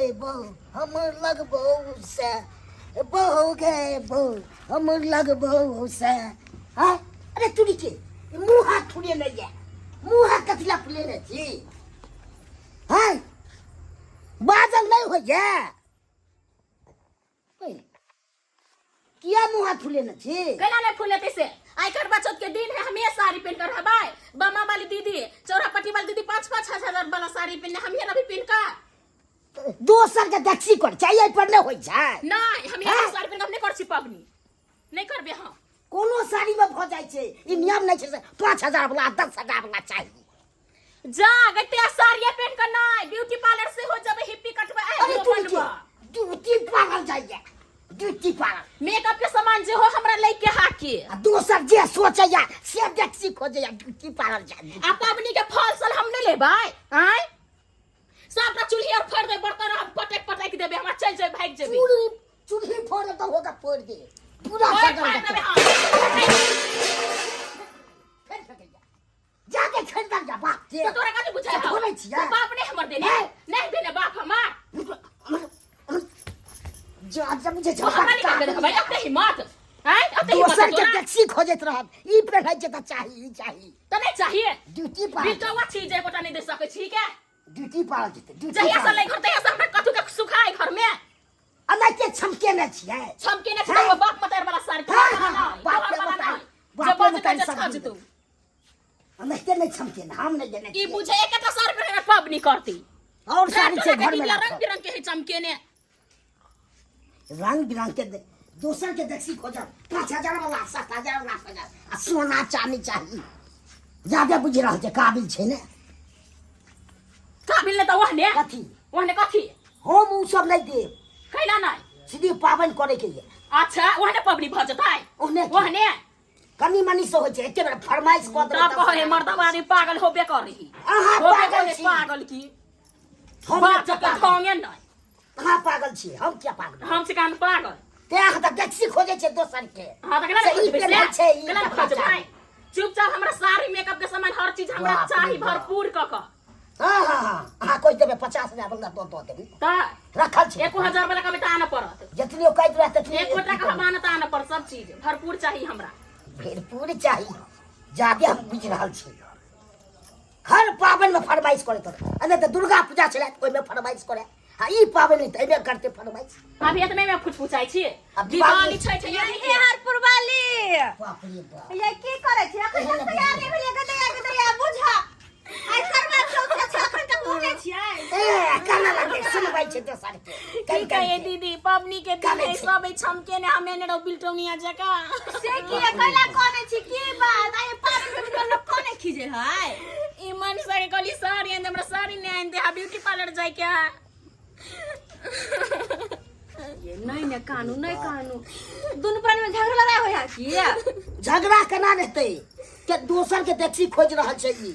गे बहू हम लगबौ से बहू गे बहू हम लगबौ से। हाँ अरे तुरी के मुँह हाथ फुले नहीं है, मुँह हाथ कथिला फुले नहीं छी। हाँ बाजल नहीं होइए किया मुँह हाथ फुलेने छी? केना नहीं फुलेते से? आइ करवा चौथ के दिन है, हमें साड़ी पहन कर रहबै। बमा वाली दीदी, चौरापट्टी वाली दीदी 5-5 हजार वाला साड़ी पहनने, हम अभी पहन कर। दोसर के देखसी कर छै, एहि पर नहि होइ छै। नहीं, हम हाँ? साड़ी पहन कर नहीं कर छी पबनी। नहीं करबे हम। कोनो साड़ी में भ जाइ छै, ई नियम नहीं छै से 5000 वाला 10000 वाला चाही। जा गते साड़िया पहन कर नहीं, ब्यूटी पार्लर से हो जबे हिप्पी कटबे आए अरे हो तू के बनबा। ब्यूटी पार्लर जाइए, ब्यूटी पार्लर। मेकअप के सामान जे हो हमरा ले के हाके। आ दोसर जे सोचैया से देखसी खोजैया ब्यूटी पार्लर जाइए। आ पबनी के फल सल हम नहीं लेबै। आय सबटा चूल्ही और फोड़ दे, बर्तन हम पटक पटक देबे, हमरा चल जाए भाग जेबे। चूल्ही फोड़ तो होगा फोड़ दे पूरा फोड़ सगल फाड़ देतै। देबे हम। फेर सकैया जाके खरीदल जा बाप के। तो तोरा कथी बुझाइ हौ? थोड़े छियै। तो बाप नहीं हमर देने, हैं? नहीं देने बाप हमार। जा जा मुझे तो हमरा नहीं कर देने भाई, अपने हिम्मत। हैं? अपने हिम्मत दोसर के तोरा। टैक्सी खोजैत रहत, ई पेन्है के तऽ चाही, ई चाही। तऽ नहीं चाहिए। ड्यूटी पर बिटौआ चीज एकोटा नहीं दे सकै छी के? ड्यूटी पर जेतै, ड्यूटी जहिया से पर। लै घर तहिया से हमरा कथू के सुखाय घर में। अनाहिते छमकेने छियै। छमकेने छियै, हैं? बाप मतार वाला साड़ी। हाँ, हाँ, हाँ, बाप तोहर के वाला बताई, नहीं। बाप जे के बाजतै बताई जे सब छज तू। अनाहिते नहीं छमकेने, हम नहीं देने ई छियै। बुझे एकटा साड़ी पहिरने पबनी करती। और साड़ी छै घर में रंग राखल। बिरंग के है चमकेने। रंग बिरंग के दोसर के देखसी खोजब 5000 वाला 7000 वाला 7000 आ सोना चांदी चाही। ज्यादा बुझि रहल छै, काबिल छै ने। काबिल ने तऽ ओहने। कथी? ओहने कथी? हम उ सब नहीं देब। कैला नहीं? सीधे पाबनि करे के लिए। अच्छा, ओहने पबनी भऽ जेतै। ओहने की? ओहने। कनी मनी से होइ छै, एके बेर फरमाइश कऽ देबै तब तब कहे मर्दवा आदमी पागल होबे करही। अहाँ होबे पागल करे छी। पागल की? हम बाप नहि के पागल। ढोंगे नहीं। अहाँ पागल छी, हम किया पागल? हम छी कान पागल। ते अहाँ तऽ टैक्सी खोजै छै दोसर के। हाँ, तऽ केना से ई खोजबै से? पेन्है छै, ई केना कपड़ा खोजबै? चाही। चुपचाप हमरा साड़ी मेकअप के सामान हर चीज हमरा बाप रे चाही बाप। भरपूर कऽ कऽ। हाँ, हाँ, हाँ। अहाँ कहि देबै 50000 वाला दऽ देबै। तऽ रखल छै। 1000 वाला कभी तऽ आनऽ पड़त। जतनी कहैत रहत ततनी एको टाका हम आनऽ तऽ आनऽ पड़त, सब चीज भरपूर चाही हमरा। भरपूर चाही। जादे हम बुझि रहल छी। हर पाबनि में फरमाइश करैत रहत। आ नहि तऽ दुर्गा पूजा छलै तऽ ओहिमे फरमाइश करे। आ ई पाबनि तऽ एहिमे करते फरमाइश। अभी एतने में फुचफुचाइ छी। अब दिवाली दिवाली छठि ये यानी हे हरपुरवाली। बाप रे बाप। ये की करै छी? अखन तक तैयार नहि भेलियै, गदैया गदैया बुझा। आइ करवा चौथ के छै, अखन तक बुझै छियै। ए, काना लागे सुनबै छै दोसर के। की कहि कहिए कहि के। दीदी, पबनी के दिन कानै है, छै। सब छमके ने हमे ने रहो बिलटौनिया जकाँ। से की कैला कोने छी, की बात? आइ पाबनि के दिन लोक कोने खीजे है? ई मनसा के कहली साड़ी आनि दे, हमरा साड़ी नहि आनि दे, हा ब्यूटी पार्लर जाय के है। ये नहीं ने कानू, नहीं कानू। दुनू प्राणी में झगड़ा लड़ाई होय है की? झगड़ा केना हेतै? के दोसर के देखसी खोज रहल छै ई।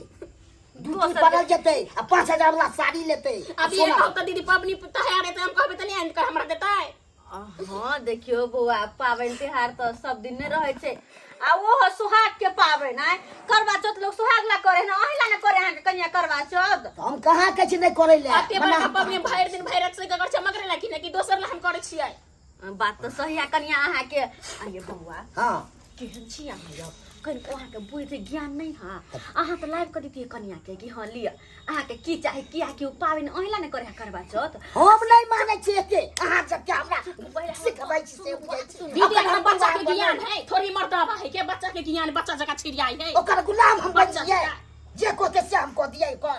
ड्यूटी दोसर पड़ल जेतै आ 5000 वाला साड़ी लेतै। अब ये कहब तऽ दीदी पबनी तैयार हेतै, हम कहबै तऽ नहि आनि कऽ हमरा देतै। हाँ देखियो बौआ, पाबनि तिहार तऽ सब दिन नहि रहै छै, आ ओहो सुहाग के पाबनि आय करवा चौथ लोग सुहाग ला करे ना, अहिला ने करे अहाँके कनिया करवा चौथ। तऽ हम कहाँ कहै छी नहि करै लए? अते मना बड़का हम पबनी भरि दिन भरि राति से ककर चमक रे ला कि नहि, कि दोसर ला हम करै छियै? बात तऽ सही है कनिया अहाँके। आ ये बौआ, हाँ। केहन छी अहाँ यौ? कनिको अहाँके बुद्धि ज्ञान नहि है। अहाँ तऽ लाइव कऽ दितियै कनिया के कि हाँ लिअ अहाँके की चाही, किया कि ओ पाबनि अहिला ने करे करवा चौथ। हम नहि मानै छी एते, अहाँ सबके हमरा सिखबै छी से बुझै छी। दीदी, ओकर अहाँ हम बच्चा के गुलाम ज्ञान बनबै। है, थोड़ी मर्दावा है के बच्चा के ज्ञान बच्चा जकाँ छिड़ियाई है। ओकर गुलाम हम बच्चा बनियै, जकाँ। जे कहतै से हम कऽ दियै कर।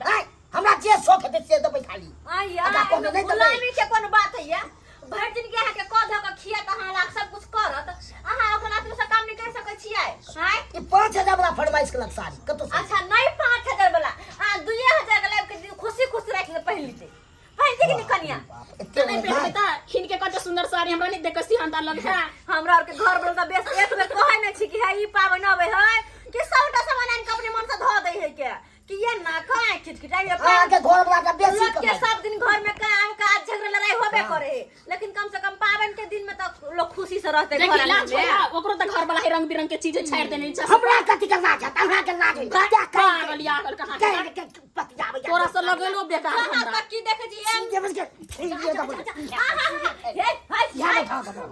आँय, हमरा जे शौक हेतै से देबै खाली। आइया, अगर कोनो नहि देबै। गुलामी के कोनो बात है या? भरि दिन के अहाँके कऽ धऽ कऽ खिया तऽ अहाँ लाग सब कुछ करत, अहाँ ओकरा लात से काम नहि कर सकै छियै? आँय? ई 5000 वाला फरमाइश केलक साड़ी, कतौ से? अच्छा, नहि 5000 वाला, अहाँ 2000 के लाबि के खुशी खुशी राखि लेबै, पहिन लेतै। पहिनतै कि नहि कनिया? बाप, एते नहि नहि पहिनतै तऽ हिनके कते सुंदर साड़ी हमरा नहि देखै सिहन्ता लग है। हमरा आरके घर वाला तऽ बेस एक बेर कहै नहि छी कि हे ई पाबनि अबै है कि सबटा सामान आनि कऽ अपने मन से धऽ दै है के कि ये ना खाए खिटखिटाई ये अहाँ के घर वाला के बेसी लोग के कमाई। सब दिन घर में काम काज झगड़ा लड़ाई होबे हाँ। करे है, लेकिन कम से कम पाबनि के दिन में तो लोग खुशी से रहते देखी, घर आंगन लाज में। होइया, ओकरो तऽ घर वाला है रंग बिरंग के चीज छाड़ि देने छै। हमरा कथी के लाज हत? हमरा के लाज होई? भाग, क्या कहि के- पागल यागल कहाँ के? कहि के पतियाबै या? तोरा से लगेलो बेकार कहाँ हमरा तक की देखे छी एम सीधे बस के सीधे दबो हे हाय यहाँ बैठा दबो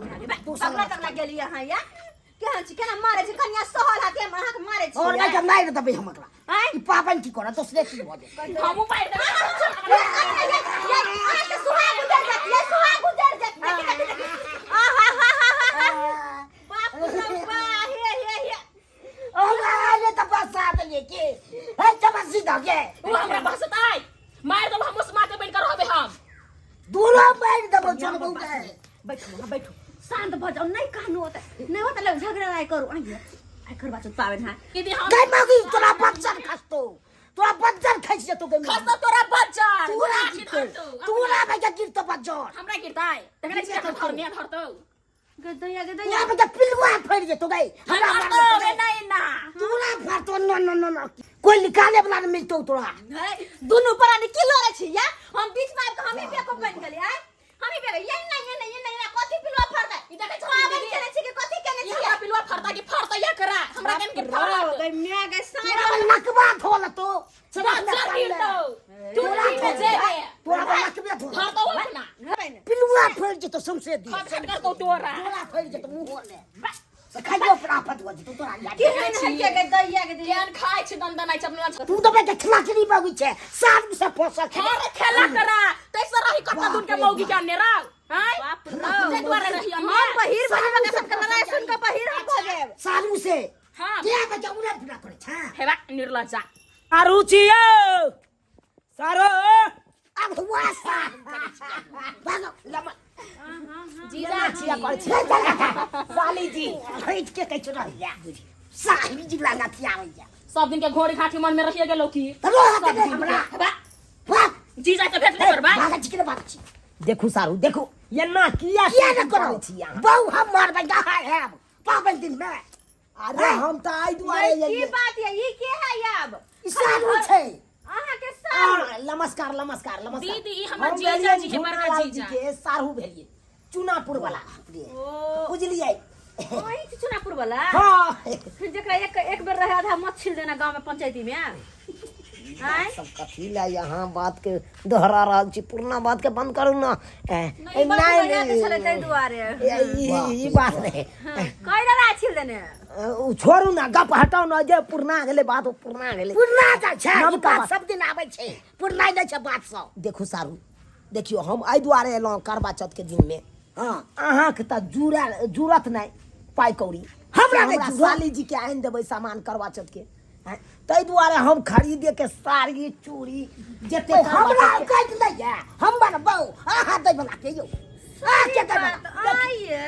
तू पकड़ा तकड़ा गेली अहाँ या केहन छी केना मारे छी कनिया सहल हाथे हम अहाँके मारे छी और नहीं तो नहीं दबे हम एकरा आँय? ई पाबनि की करत दोसरे की भऽ जेतै हमहूँ मारि देबै अहाँके सुहाग उजर जात ये सुहाग उजर जात देखी देखी देखी आहा हा हा हा हा बाप रे बा हे हे हे ओ ले त बसा देलिए के हे जबरदस्ती धके उ हमरा बसतै मारि देबो हमहूँ से मारते बनि कऽ रहबै हम दूनो मारि देबो चल बौआ बैठू अहाँ बैठू शांत भऽ जाउ नहि कहनु ओतऽ नहि होतऽ लग झगड़ा नहि करू आइए आइ करवा चौथ पाबनि है दीदी हम गई मगी तोरा बच्चन खसतो तोरा बच्चन खसि जेतो गई खसतो तोरा बच्चन तोरा लाठी गिरतो धरतौ, तोरा भैया गिरतो बच्चन हमरा गिरतै तखने चिकन धरने धरतौ गदैया गदैया तोरा भैया पिलुआ फड़ि जेतो गई हमरा हमरा मारतौ रे नहीं ना तोरा फड़तो न न न न कोई निकाले वाला नहीं मिलतो तोरा नहीं दुनू प्राणी की लड़ै छी या हम बीच में आबि कऽ हमही बेवकूफ बनि गेलियै आँय हमही बेवकूफ ये नहीं ये नहीं ये नहीं कथी पिलुआ फड़तै ई देखै छौ पाबनि दीदी? केने छी कि कथी केने ई छी हमरा पिलुआ फड़ता कि फड़ता या करा हमरा केन के फड़त गई my गई साई तोरा नकबा धोल तो बच्चन गिरतौ तू में जेबे तोरा नकबे धोल फड़तौ अपना पिलुआ फड़ि जेतो सौंसे दी खट खट करतौ तोरा तोरा फड़ि जेतो मुँह ले से खाइयो पर आफत हो जेतो तोरा याद केहन है के गई दैया के दैया केहन खाइ छी दन दनाइ छै अपना तू तो बेटा खिलाखिली बाबू छै सात से पोसा खेल खेला करा तैसे रही कतना दून के मौगी के अन्ने राव हैं बाप रे तै दुआरे रही हम अन्ने बहिर भऽ जेबै सबके लड़ाई सुन के बहिर हम भऽ जायब सालू से हां के बच्चा उड़ा पूरा करे छा हेबा निर्लज्जा सारू छियौ सारो अब हुआ सा भागो लमा जीजा छिया कर छिया साली जी हट के कहै छौ रहिया साही जी लगा थिया होइया सब दिन के घोड़ी घाटी मन में रहिए गेलो की तरो हाथ दे हमरा हेबा वाह जीजा के भेट नहीं करबा भागा छी के भागा छी देखू सारू देखू एना किया किया न करो छी अहाँ बहु हम मारबै दहा है पाबनि दिन में अरे हम तऽ आइ दुआरे की एलियै बात ये ई के है अब ई सालू छै अहाँ के सारू आ, नमस्कार नमस्कार नमस्कार दीदी, ई हमर हम जीजा भेलियै जी है, बड़का झुनालाल जी जीजा। के सारू भेलियै चुनापुर वाला ओ बुझलियै वही छी चुनापुर वाला हाँ जकरा एक एक बेर रहे आधा मत छील देना गांव में पंचायती में आय सब कथी ला यहाँ बात के दोहरा रहल छी पुरना बात के बंद करू ना ए, ए, ई बात नहीं, बढ़िया नहीं, छलै ताहि दुआरे ए, ई ई बात नहीं कहि रहा छील देने ओ छोड़ू ना गप हटाउ ना जे पुरना गेलै बात ओ पुरना गेलै पुरना जाइ छै ई नवका बात बात। सब दिन आबै छै पुरना नहि छै बात सब देखू सारू देखियौ हम एहि दुआरे एलहुँ करवा चौथ के दिनमे हँ अहाँके तऽ जुड़ा जुड़त नहि पाइ कौड़ी हमरा नहि हमरा जुड़त। साली जी के आनि देबै सामान करवा चौथ के आँय, ताहि दुआरे हम खरीदे के साड़ी चूड़ी जते ओ, करवा हमरा चौथ के- औकात नहि यऽ हमर बहु अहाँ दै बला के यौ अहाँ के दै बला आइए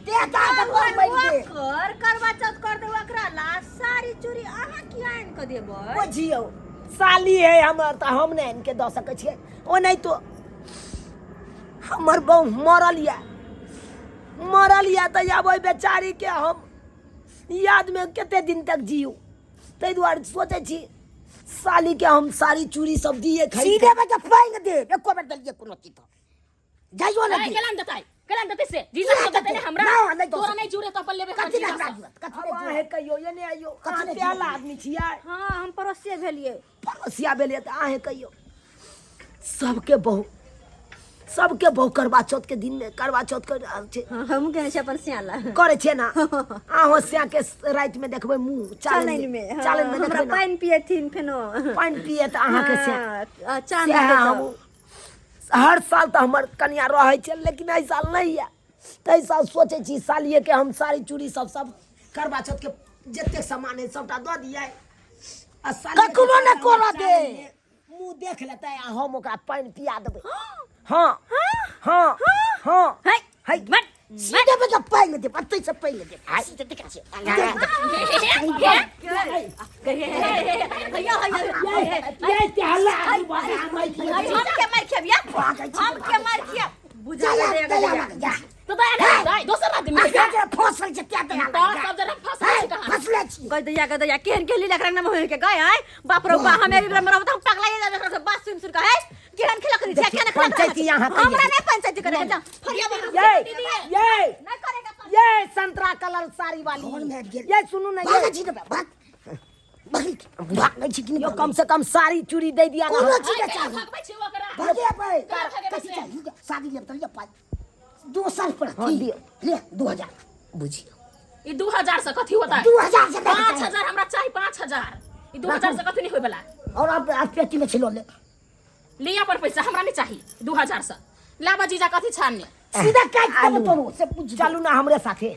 देता तऽ बहु मरि गेल कर करवा चौथ कर दे ओकरा ला साड़ी चूड़ी अहाँ किया आनि कऽ देबै बुझियौ साली है हमर तऽ हम नहि आनि के दऽ सकै छियै ओनाहितो हमर बहु मरल यऽ मरल यऽ तऽ आब ओहि बेचारीके हम यादमे कते दिन तक जियू ताहि दुआरे सोचै छी सालीके हम साड़ी चूड़ी सब दिए खरीद सीधे में के फांग दे एको बेर देलिए कोनो चीज तो जाइयो नहीं ना केला न देतै केला न देतै से जीजा के देतै ने हमरा ना, नहीं दऽ तोरा सकै। नहीं जुड़े तो अपन लेबे कथी जीजा हमरा से। जुड़त कथी अब नहि अहें जुड़त कहियो ये नहि आइयो कथी अहाँ नहि प्याला जुड़त? आदमी छियै हाँ हम पड़ोसिए भेलिए पड़ोसिया भेलियै तऽ अहें कहियो सबके बहु सबके बहु करवा चौथ के दिन में करवा चौथ कर रहल छै हाँ हमहूँ केने छी अपन सियाला करे छियै ना अहाँ सिया के राति में देखबै मुँह चालनि में हाँ, चालनि में हमरा देखबै ना पानि पिएथिन फेनो पानि पिए तऽ अहाँके सिया हाँ, आ, चाँद सएह हेतै तऽ। हम हर साल तऽ हमर कनिया रहै छै लेकिन एहि साल नहि यऽ ताहि साल सोचै छी सालिएके हम साड़ी चूड़ी सब सब करवा चौथ के जतेक सामान है सबटा दऽ दियै आ सालिएके ककरो नहि करऽ दे। मुँह देख लेतै आ हम ओकरा पानि पिया देबै हँ हँ हँ है है मत सीधे में के पानि दे पत्ते से पानि दे आ सीधे देखै छियै भैया भैया ये ते हल्ला आदमी बात हम हम के मार खेबिया हम के मार खिया बुझा जा दे दया लग जा तो दया नहीं देतै दोसर आदमी आ जा फसल छै त्या दया तो लग जा सब जरा फंसल छै कहाँ फसले छी गई दैया गई दैया केहन केहन लीला करंग होय के गए आय बाप रे बा हम एबी मरब त हम पगला जाबे एकरा से बात सुन सुन के है केहन खेला करी छै केहन खेला पंचायती यहाँ कहिए। हमरा नहीं पंचायती करे के जा फरिया बना ये ये नहीं करेगा ये संतरा कलर साड़ी वाली फोन में आबि गेल। ये सुनू ना भागै ये छी ने भाग भागै छी कि यो नहि कम से कम साड़ी चूड़ी दे दिया ना। कोनो चीज आइ के चाही भगबै छी ओकरा भगे पे केना भगेबै कथी से? चाही शादी लेब तऽ लिअ पाइ दोसर पर हाँ, थी दियौ। ले 2000 बुझियौ ई 2000 से कथी होता 2000 से नहीं 5000 हमरा चाही 5000 ई 2000 से कथी नहीं होय वाला और अब अब पेटी में छिलो ले ले अपन पैसा हमरा नहीं चाही 2000 से लाबा जीजा कथी छानने सीधा काट देबो आलू। तोरो से बुझ चलू ना हमरे साथे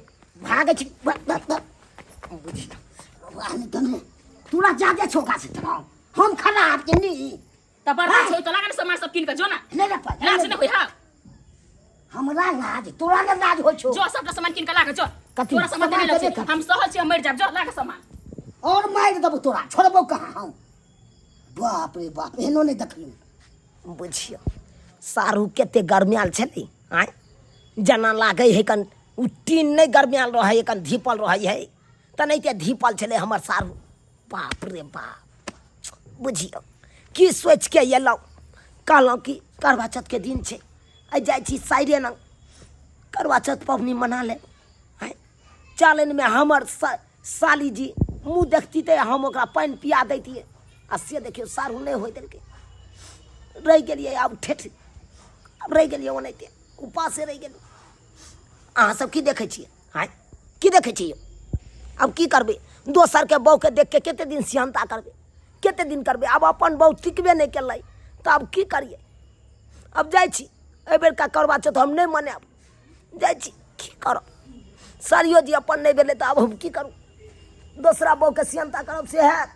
भागे छी बुझ तने तोरा जादे छोका से तोरा हम खराब के नी त बर्बाद छौ त लागन सामान सब किन के जो ना ले ले पाइ लाज नहीं होय हा हमरा लाज तोरा ने लाज होइ छौ जो सबटा सामान किन के लाके जो कथी? तोरा सामान सामान देने देबे लग कथी? हम सहल छी हम मरि जाब जो लाके सामान और मारि देबो तोरा छोड़बो कहाँ हम बाप रे बाप एहनो नहि देखलहुँ बुझियौ सारू कते गरमायल छलै आँय जेना लागै है कन ओ टीन नहि गरमायल रहै है कन धीपल रहै है तेनाहिते धीपल छलै हमर सारू बाप रे बाप बुझियौ की सोचिके अयलहुँ कहलहुँ कि करवा चौथके दिन छै आइ जाइ छी साइरे लग करवा चौथ पबनी मना लेब आँय चालनिमे हमर साली जी मुँह देखती तऽ हम ओकरा पानि पिया दैतियै आ से देखियौ सारू नहि होइ देलकै रहि गेलियै आब ठेठ आब रहि गेलियै ओनाहिते उपासे रहि गेलियै अहाँ सब की देखै छियै आँय की देखै छियै यौ आब की करबै दोसरके बहुके देख के कते दिन सिहन्ता करबै कते दिन करबै आब अपन बहु टिकबे नहि केलै तऽ आब की करियै आब जाइ छी एहिबेरका करवा चौथ हम नहि मनायब जाइ छी की करब साड़ियो जी अपन नहि भेलै तऽ आब हम की करू दोसरा बहुके सिहन्ता करब से हैत।